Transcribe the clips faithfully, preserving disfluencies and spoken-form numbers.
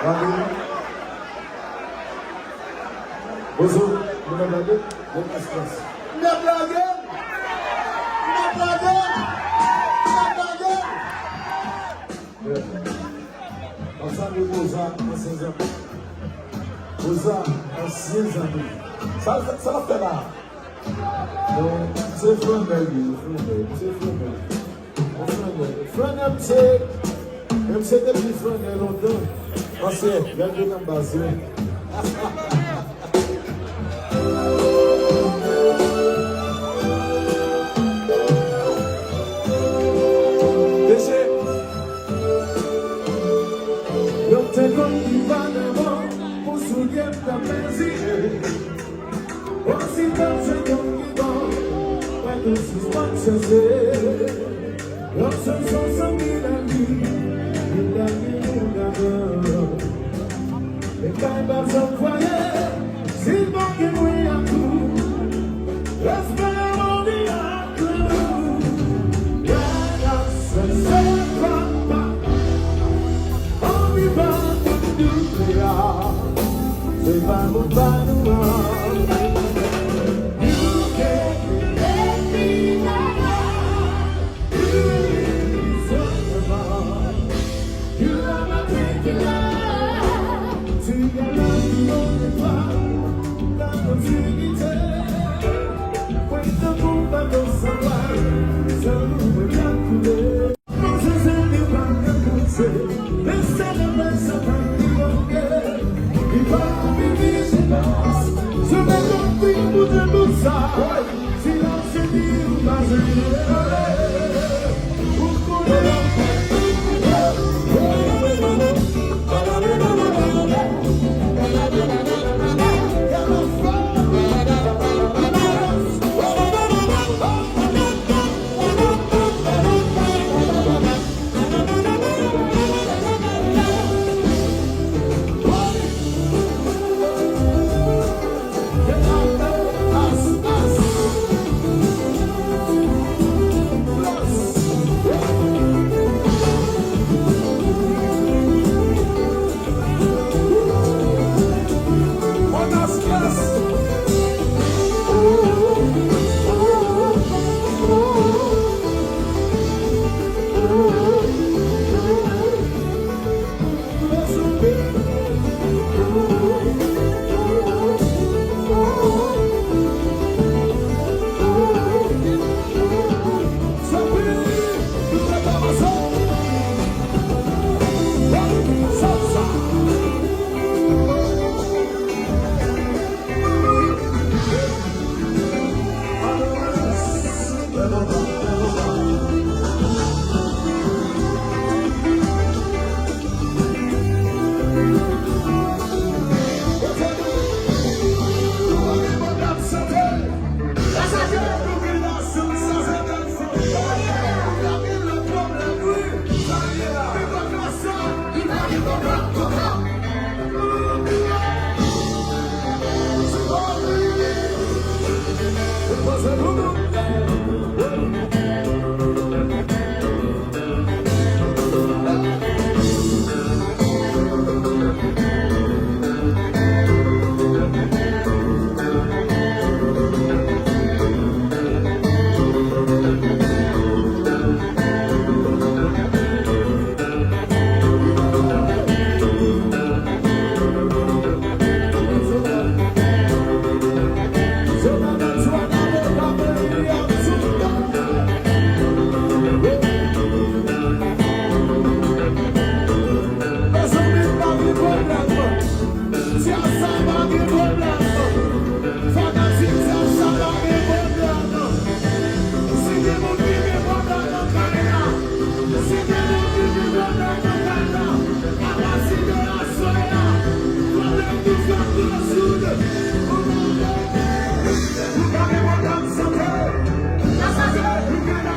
Gade. Bozo, nou mèt lage? Yon ti strès. Mèt lage! Mèt lage! Mèt lage! N ap salye Boza, ansyen zanmi. Boza, ansyen zanmi. Sa, sa, sa l ap fè la? Non, se flannè, wi, flannè, se flannè. Yon flannè. Flannè, misye, misye te pi flannè lontan. Ansyen, gade nan baz yo. Deje. Yon te konn ki pa nan bon, pou soulye m t ap mezire. Osita m jwenn yon ki bon, pa t sispann chèche. Lòt sèl son san mil a li, li lage yon gagan. Men kay pa janm vwaye, si l pa gen mwen ak ou. Respè a mori ak ou. Lè n ap chèche papa. Anvi pa tout doulè a, se pa moun pa nou an. You gave me everything I want. You love my pink love. To your love, you only fly. Dans l'obscurité, when the moon by the sunlight, so we will not today. Mezanmi, pa gen pwoblèm. Ti a sa pa gen pwoblèm. Fanatik ti a sa pa gen pwoblèm. Si gen moun ki gen pwoblèm nan kay la, si gen moun ki gen pwoblèm nan kay la, apati de aswè a, pwoblèm toujou ap rezoud. Ou pa gen pwoblèm sante. Sa se nou gen la.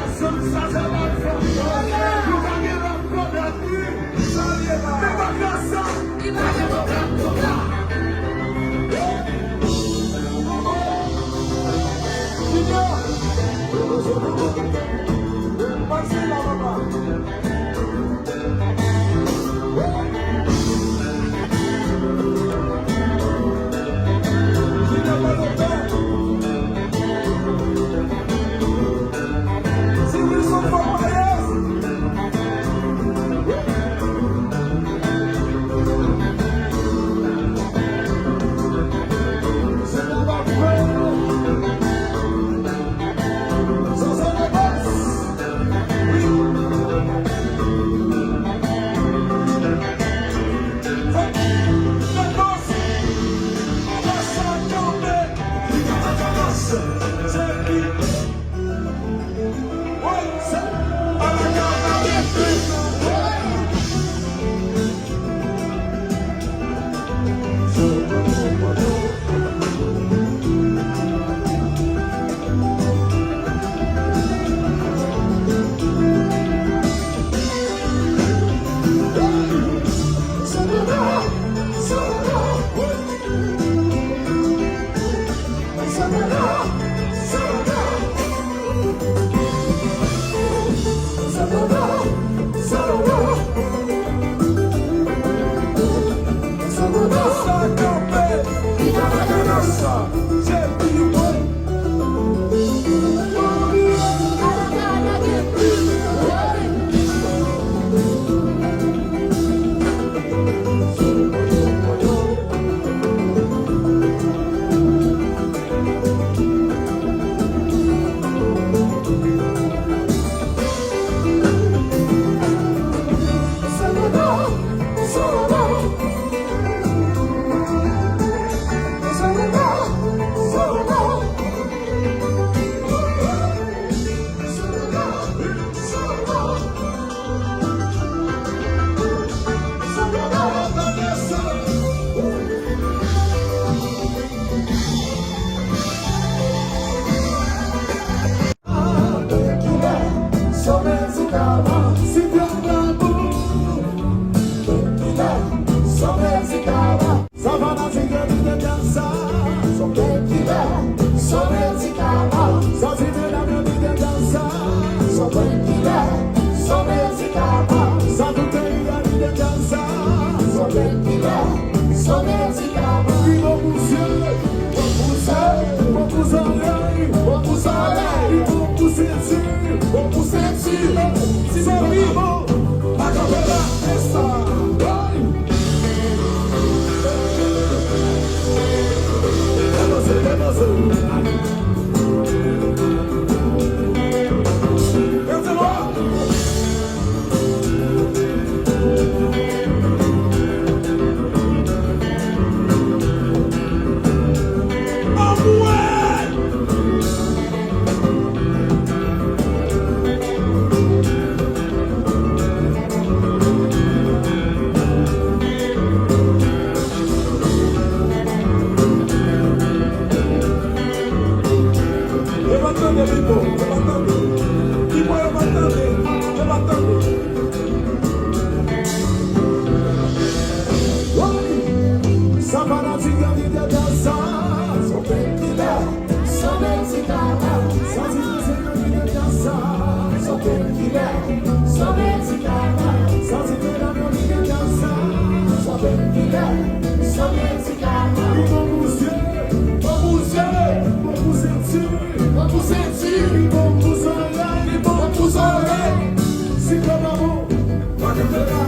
Li bon pou zye, bon pou zye, bon pou zòrèy, bon pou zòrèy, li bon pou senti, bon pou senti. Ti zanmi, pa kanpe la, fè sa. Hey! Depoze, depoze. Leve lwa. Yo pa tande, Pipo, yo pa tande. Pipo, yo pa tande, yo pa tande. Sa fanatik yo ki te dans sa. Sa fanatik yo ki te dans sa. Sa fanatik yo ki te dans sa. Li bon pou zye, bon pou zye, bon pou senti, bon pou senti, li bon pou zòrèy, li bon pou zòrèy. Si kò pa bon, pa kanpe la.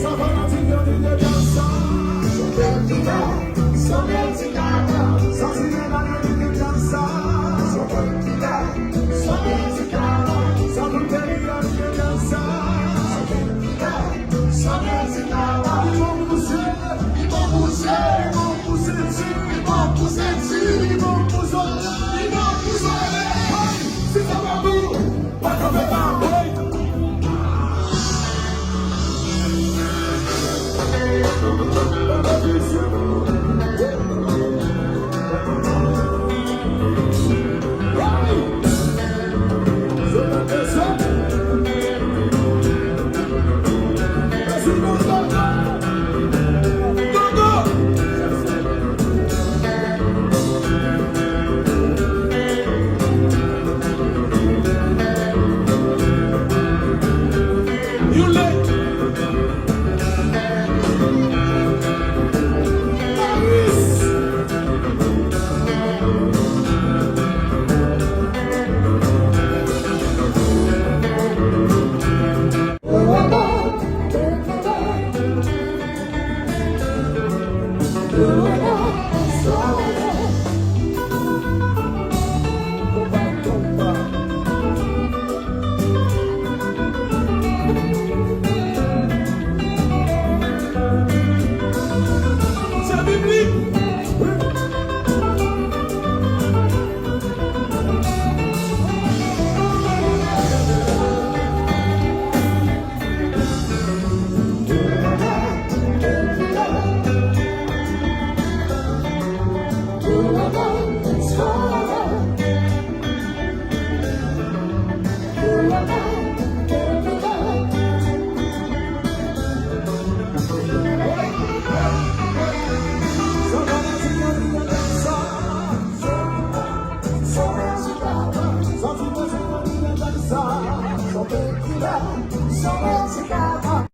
Sa fanatik yo ki te dans sa. Sa fanatik yo ki te dans sa. Sa fanatik yo ki te dans sa. Sa fanatik yo ki te dans sa. Sa tout peyi a ki te dans sa. Sa fanatik yo. Sa fanatik yo. Li bon pou zye, li bon pou zye, li bon pou senti, li bon pou senti, li bon pou zòrèy, li bon pou zòrèy. Hey, si sa pa bon, pa kanpe la, hey.